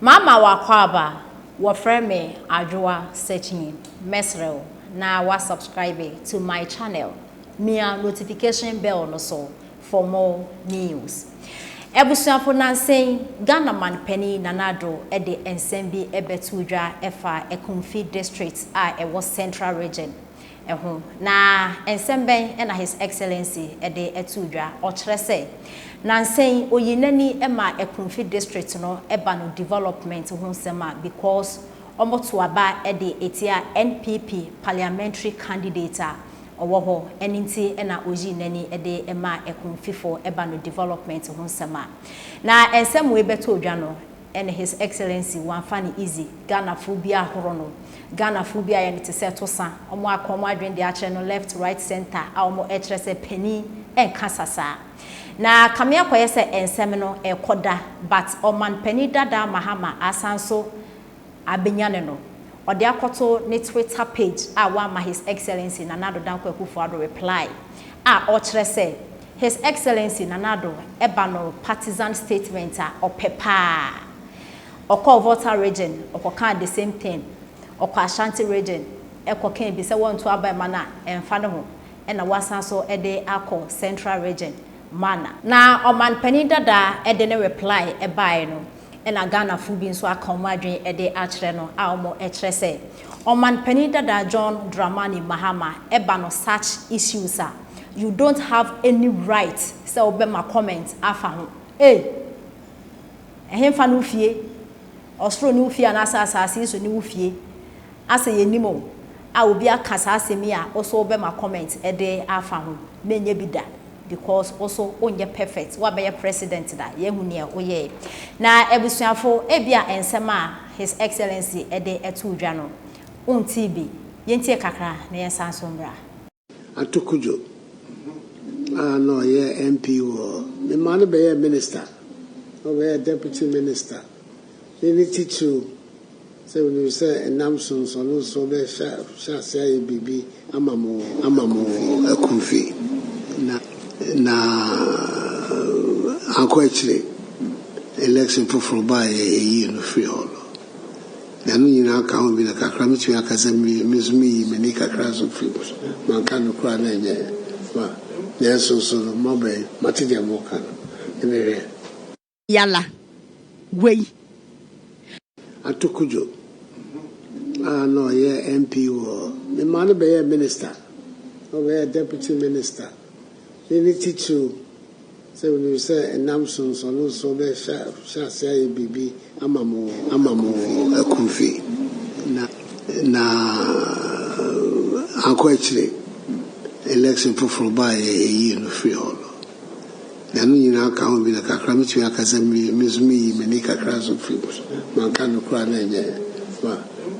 Mama w'akwaaba, wɔfrɛ me Adwoa Sekyinyi, mɛsrɛ wo na wa subscribe to my channel, mia notification bell no so for more news. Abusuafo nansa yi Ghana man panin Nana Addo de nsɛm bi bɛtoo dwa ɛfa Akumfi district a ɛwɔ Central region ho. Na nsɛm bɛn na His Excellency de too dwa? Ɔkyerɛ sɛ, nansa yi oyi n'ani ma Akumfi district no ba no development ho nsɛm a because wɔto aba de tia NPP parliamentary candidate a ɔwɔ hɔ, ɛno nti na oyii n'ani de maa Akumfifo ba no development ho nsɛm a. Na nsɛm wei bɛtoo dwa no, Ɛne his excellency wanfa no easy, Ghana foɔ bi ahoro no, Ghana foɔ bi ayɛ no te sɛ tosa, ɔmo aka ɔmo adwene de akyerɛ no left right center a ɔmo ɛkyerɛ sɛ panin ɛnkasa saa. Na kame akɔyɛ sɛ nsɛm no ɛkɔ da but ɔman panin dadaa Mahama asan so abɛnyane no, ɔde akɔto ne twitter page a wamma his excellency Nana Addo Dankwa Akufo Addo reply a ɔkyerɛ sɛ His Excellency Nana Addo ba no partisan statement a ɔpɛ paa. Ɔkɔɔ Volta region ɔkɔkaa the same thing, ɔkɔ Ashanti region kɔkaa bi sɛ wɔnto aba mma no a ɛmfa ne ho ɛna wasan so de akɔ Central region mana. Na ɔmanpanin dada de ne reply baeɛ no ɛna Ghanafo bi nso aka wɔn adwene de akyerɛ no a wɔkyerɛ sɛ Ɔmanpanin dada John Dramani Mahama ba no such issues a you don't have any right sɛ wobɛma comment afa ho. Ei! Ɛhenfa ne wo fie? Ɔsoro ne wo fie anaasɛ asase yi so ne wo fie? Asɛ yɛnnim o, a obi aka saa asɛm yi a wo so wobɛma comment de afa ho? Menyɛ bi da because wo so wonyɛ perfect, woabɛyɛ president da, yɛahu nea woyɛe. Na abusuafo, ebia nsɛm a His Excellency de too dwa no, wontee bi. Yɛntie kakra na yɛnsan nso mmra. Ato Cudjoe a na ɔyɛ MP wɔ me maa no bɛyɛɛ Minister, na ɔbɛyɛɛ Deputy Minister ne ne titiriw Sɛ minim sɛ ɛnam so nso ɔno nso ɔbɛhyɛ ase ayɛ biribi ama mo ama mo akumfi na na ankɔ akyire election foforɔ baeɛ yɛyii no firi hɔ no na ɛno nyinaa ka ho bi na kakra mɛtumi aka sɛ me me nso meyi m'ani kakra nso firi mu so manka no koraa na ɛnyɛ ma nanso nso no moabɛn mate deɛ moka no ɛbɛhwɛ. Yala, wei. Ato Cudjoe a na ɔyɛ MP wɔ me maa no bɛyɛɛ Minister, na ɔbɛyɛɛ Deputy Minister ne ne titiriw sɛ menim sɛ ɛnam so nso ɔno nso ɔbɛhyɛ ase ayɛ biribi ama mo ama mo akumfi na na ankɔ akyire election foforɔ baeɛ yɛyii no firi hɔ no. Na ɛno nyinaa ka ho bi na kakra mɛtumi aka sɛ me me nso meyi m'ani kakra nso firi mu so. Manka no koraa na ɛnyɛ ma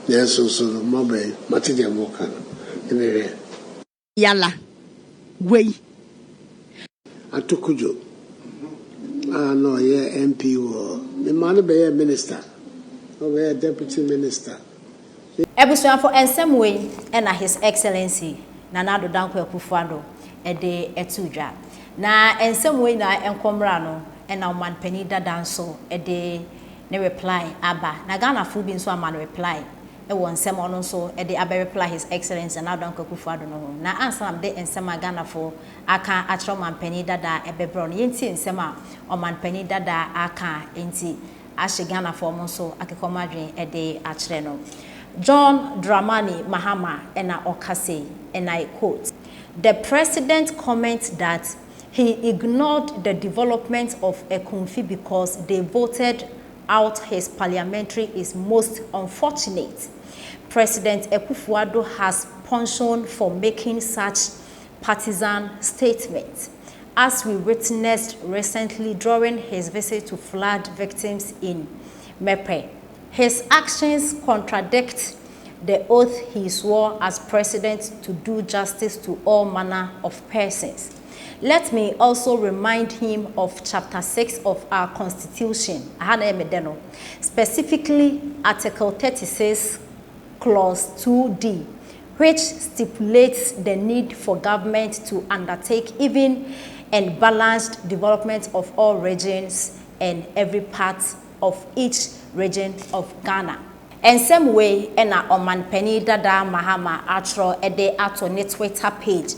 nanso nso no moabɛn mate deɛ moreka no ɛbɛhwɛ. Yala, wei. Ato Cudjoe a na ɔyɛ MP wɔ me maa no bɛyɛɛ Minister na ɔbɛyɛɛ Deputy Minister. Abusuafo nsɛm wei na His Excellency Nana Addo Dankwa Akufo-Addo de too dwa. Na nsɛm wei nyinaa nkɔmmra no na ɔmanpanin dada nso de ne reply aba. Na Ghanafoɔ bi nso ama no reply wɔ nsɛm a ɔno nso de abɛ reply His Excellency Nana Addo Dankwa Akufo-Addo no ho. Na ansa na mede nsɛm a Ghanafoɔ aka akyerɛ ɔmanpanin dada bɛbrɛ wo no, yɛntie nsɛm a ɔmanpanin dada aka nti ahyɛ Ghanafoɔ ɔmo nso akeka ɔmo adwene de akyerɛ no. John Dramani Mahama na ɔka sei, and I quote, The president comment that he ignored the development of Ekumfi because they voted out his parliamentary is most unfortunate. President Akufo-Addo has pension for making such partisan statements, as we witnessed recently during his visit to flood victims in Mepe. His actions contradict the oath he swore as president to do justice to all manner of persons. Let me also remind him of chapter 6 of our constitution, specifically article 36 clause 2d, which stipulates the need for government to undertake even and balanced development of all regions and every part of each region of Ghana. Nsɛm wei na Ɔmanpanin dada Mahama atwerɛ de ato ne Twitter page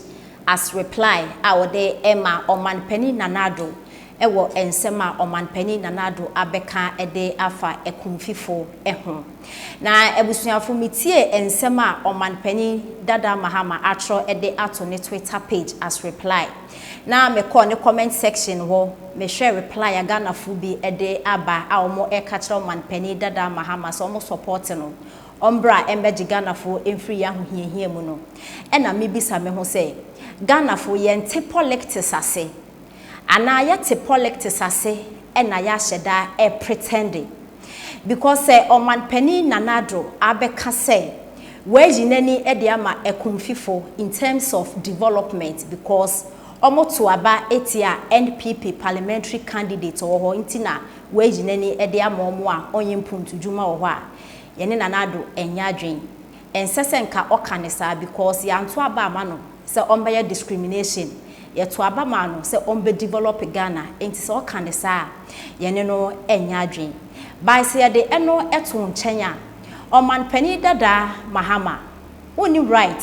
as reply a ɔde rema Ɔmanpanin Nana Addo wɔ nsɛm a Ɔmanpanin Nana Addo abɛka de afa Akumfifo ho. Na abusuafo metiee nsɛm a Ɔmanpanin dada Mahama atwerɛ de ato ne Twitter page as reply. Na mekɔɔ ne comment section hɔ, mehwɛɛ reply a Ghanafo bi de aba a wɔn reka kyerɛ Ɔmanpanin dada Mahama sɛ wɔn support no, ɔmbra mbɛgye Ghanafo mfiri yɛn ahohiahia mu no. Ɛna mebisa me ho sɛ, Ghanafo yɛnte polictics ase? Anaa yɛte polictics ase na yɛahyɛ da repretɛnde? Because sɛ Ɔmanpanin Nana Addo abɛka sɛ wayi n'ani de ama Akumfifo in terms of development because wɔto aba tia NPP parliamentary candidate ɔwɔ hɔ nti na wayi n'ani de ama wɔn a ɔnyɛ mpuntudwuma wɔ hɔ a, yɛne Nana Addo nyɛ adwen. Ɛnsɛ sɛ nka ɔka no saa because yɛanto aba ama no sɛ ɔmbɛyɛ discrimination, yɛto aba maa no sɛ ɔmbɛ develop Ghana nti sɛ ɔka no saa a yɛne no nyɛ adwen. By sɛ yɛde ɛno to nkyɛn a, Ɔman panin dadaa Mahama, wonni right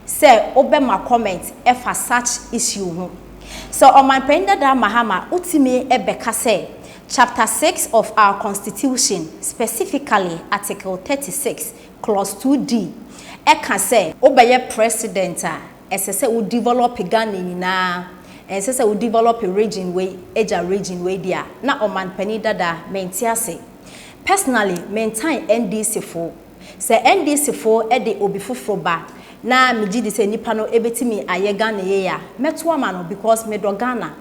sɛ wobɛma comment ɛfa such issue ho. Sɛ Ɔman panin dadaa Mahama wotumi bɛka sɛ chapter 6 of our constitution specifically article 36 clause 2D ɛka sɛ wobɛyɛ president a ɛsɛ sɛ wo develop Ghana nyinaa, ɛnsɛ sɛ wo develop region wei agya region wei deɛ a, na Ɔmanpanin dada mente ase. Personally mentan NDC fo. Sɛ NDC fo de obi foforo ba na megye di sɛ nipa no bɛtumi ayɛ Ghana yie a, mɛto ama no because medɔ Ghana.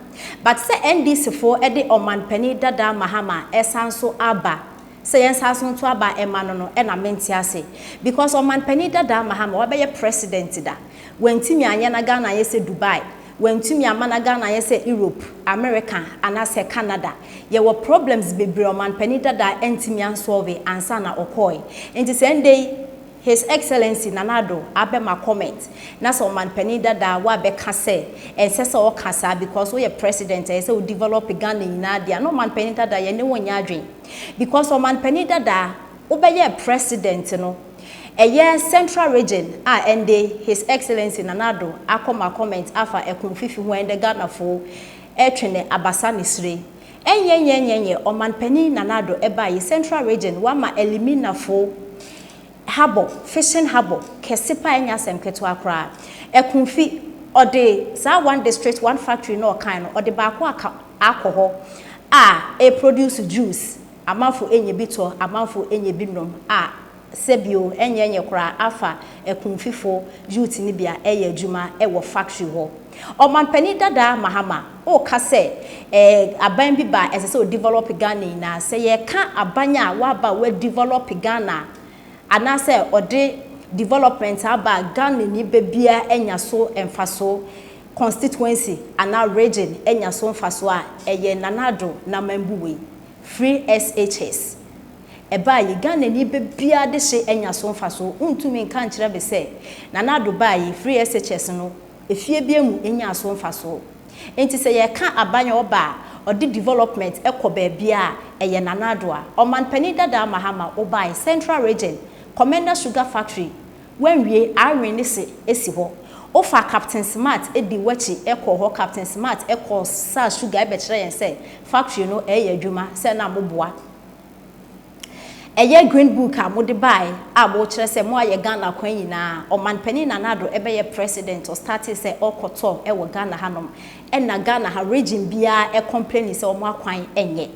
But sɛ NDC fo de Ɔmanpanin dada Mahama ɛsan so aba sɛ yɛnsan so nto aba ɛma no no na mente ase. Because Ɔmanpanin dada Mahama wabɛyɛ president da, wantumi anyɛ na Ghana ayɛ sɛ Dubai, wantumi amma na Ghana ayɛ sɛ Europe, America anaasɛ Canada. Yɛwɔ problems bebree a Ɔmanpanin dada antumi ansolve ansa na ɔkɔɔe. Nti sɛ ndɛ yi His Excellency Nana Addo abɛma comment na sɛ Ɔmanpanin dada wabɛka sɛ ɛnsɛ sɛ ɔka saa because woyɛ president a ɛsɛ sɛ wo develop Ghana nyinaa deɛ a, na Ɔmanpanin dada yɛne wo nyɛ adwen. Because Ɔmanpanin dada wobɛyɛɛ president no ɛyɛ Central Region a ɛnde His Excellency Nana Addo akɔma comment afa Ɛkonfifi ho a ɛndɛ Ghanafoɔ ɛtwene abasa ne sire. Ɛnyɛnyɛnyɛnyɛ Ɔmanpanin Nana Addo ɛbaa yi Central Region wama Eliminafoɔ harbour, fishing harbour, kɛse paa ɛnyɛ asɛm ketewa koraa. Ɛkonfi, ɔde saa one district one factory no a ɔkae no ɔde baako aka akɔ hɔ a ɛreproduce juice, amanfo nya bi tɔ, amanfo nya bi nom a sɛbio ɛnyɛ nyɛ koraa afa Akumfifo youth no bi a ɛyɛ adwuma wɔ factory hɔ. Ɔmanpanin dadaa Mahama woka sɛ eh aban bi ba a ɛsɛ sɛ ɔdevelop Ghana nyinaa, sɛ yɛka aban a waba a wadevelop Ghana anaasɛ ɔde development aba a Ghanani ba biara anya so mfaso, constituency anaa region anya so mfaso a, ɛyɛ Nana Addo n'amambu wei. Free SHS ɛbaa yi, Ghanani ba biara de hye anya so mfaso. Wontumi nka nkyerɛ me sɛ Nana Addo baa yi, Free SHS no, efie biara mu nyaa so mfaso. Enti sɛ yɛreka aban a ɔba a ɔde development kɔ baabiara a, ɛyɛ Nana Addo a. Ɔmanpanin dadaa Mahama, wobae, Central Region, Komenda Sugar Factory, Woanwie, awen ne se si hɔ. Wofaa Captain Smart dii w'akyi kɔɔ hɔ, Captain Smart kɔɔ saa sugar bɛkyerɛ yɛn sɛ factory no reyɛ adwuma, sɛ na moboa. Ɛyɛ green book a mode bae a mokyerɛ sɛ moayɛ Ghana kwan nyinaa. Ɔmanpanin Nana Addo bɛyɛ president ɔstartee sɛ ɔrekɔtɔ wɔ Ghana hanom ɛna Ghana ha region biara complaini sɛ wɔn akwan nyɛ.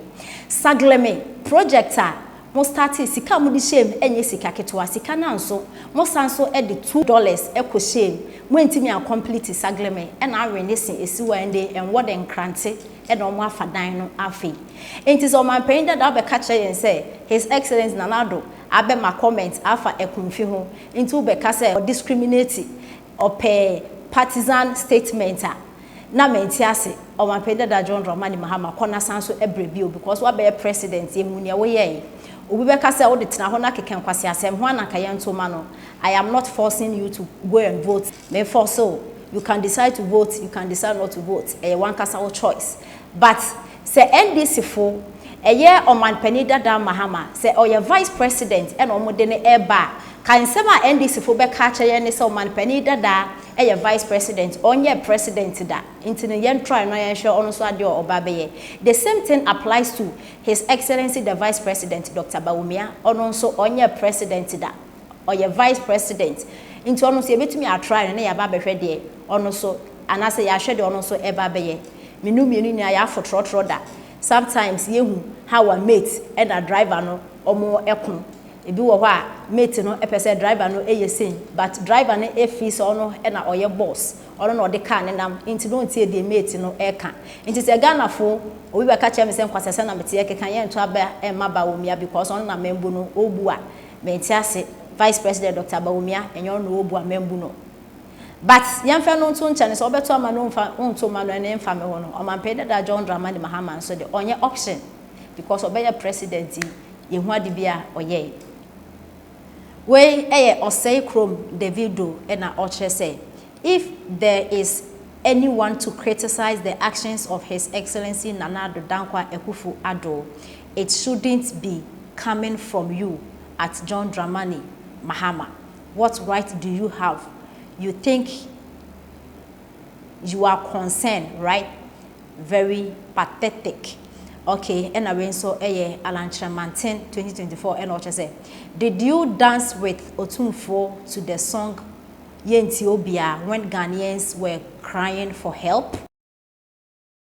Sagleme project a Mo startee, sika a mode hyɛɛ mu nyɛ sika ketewa, sika no anso, mo san nso de $2 kɔ hyɛɛ mu, mo antumi an complete Sagleme ɛna awe ne se esi hɔ a ɛnde ɛnwɔ de nkrante ɛna ɔmo afa dan no afei. Enti sɛ ɔmanpanyin dada abɛka kyerɛ yɛn sɛ His Excellency Nana Addo abɛma comment afa Akumfi ho nti wobɛka sɛ ɔdiscriminate, ɔpɛ partisan statement a, na mente ase. Ɔmanpanyin dada John Dramani Mahama kɔ na san so brɛ bio because wabɛyɛ president yɛhu nea woyɛe. Obi bɛka sɛ wode tena hɔ na keka nkwaseasɛm hwan na anka yɛnto ma no? I am not forcing you to go and vote, me force wo, you can decide to vote, you can decide not to vote, ɛyɛ wankasa wo choice. But sɛ NDC fo Ɛyɛ Ɔmanpanin dada Mahama, sɛ ɔyɛ Vice President ɛna wɔn de no ɛreba a, ka nsɛm a NDC fo bɛka akyerɛ yɛn ne sɛ Ɔmanpanin dada ɛyɛ Vice President, ɔnyɛɛ President da, nti no yɛn try na yɛnhwɛ ɔno nso adeɛ a ɔba abɛyɛ. The same thing applies to His Excellency the Vice President Doctor Bawumia, ɔno nso ɔnyɛɛ President da, ɔyɛ Vice President, nti ɔno nso yɛbɛtumi a try no na yɛaba abɛhwɛ deɛ ɔno nso, anaasɛ yɛahwɛ deɛ ɔno nso ɛreba abɛyɛ. Me no mmienu nyinaa yɛafo trɔtrɔ da. Sometimes yɛhu how a mate ɛna driver no ɔmo ɛko. Ebi wɔ hɔ a mate no ɛpɛ sɛ driver no ɛyɛ sei, but driver no ɛfii sɛ ɔno ɛna ɔyɛ boss, ɔno na ɔde car no nam, nti no ɔntie deɛ mate no ɛka. Nti sɛ Ghanafo obi bɛka kyerɛ me sɛ nkwasasɛm na mete ɛkeka, yɛnto aba ɛmma Bawumia because ɔno na mambu no, ɔbu a mente ase. Vice President Doctor Bawumia ɛnyɛ ɔno na ɔbu a mambu no. But yɛmfa no nto nkyɛn sɛ ɔbɛto ama no mfa nto ma no ɛne mfa me ho no. Ɔmanpanin dada John Dramani Mahama nso de ɔnyɛ option because ɔbɛyɛ president yi yɛhu ade bi a ɔyɛe. Wei ɛyɛ Ɔsɛe Kurom Davido ɛna ɔkyerɛ sɛ if there is anyone to criticize the actions of His Excellency Nana Addo Dankwa Akufo-Addo, it shouldn't be coming from you at John Dramani Mahama. What right do you have? You think you are concerned, right? Very pathetic. Okay, ɛna wei nso ɛyɛ Alan Kyerematen 2024 ɛna ɔkyerɛ sɛ did you dance with Otumfuo to the song Yɛntie Obia when Ghanaians were crying for help?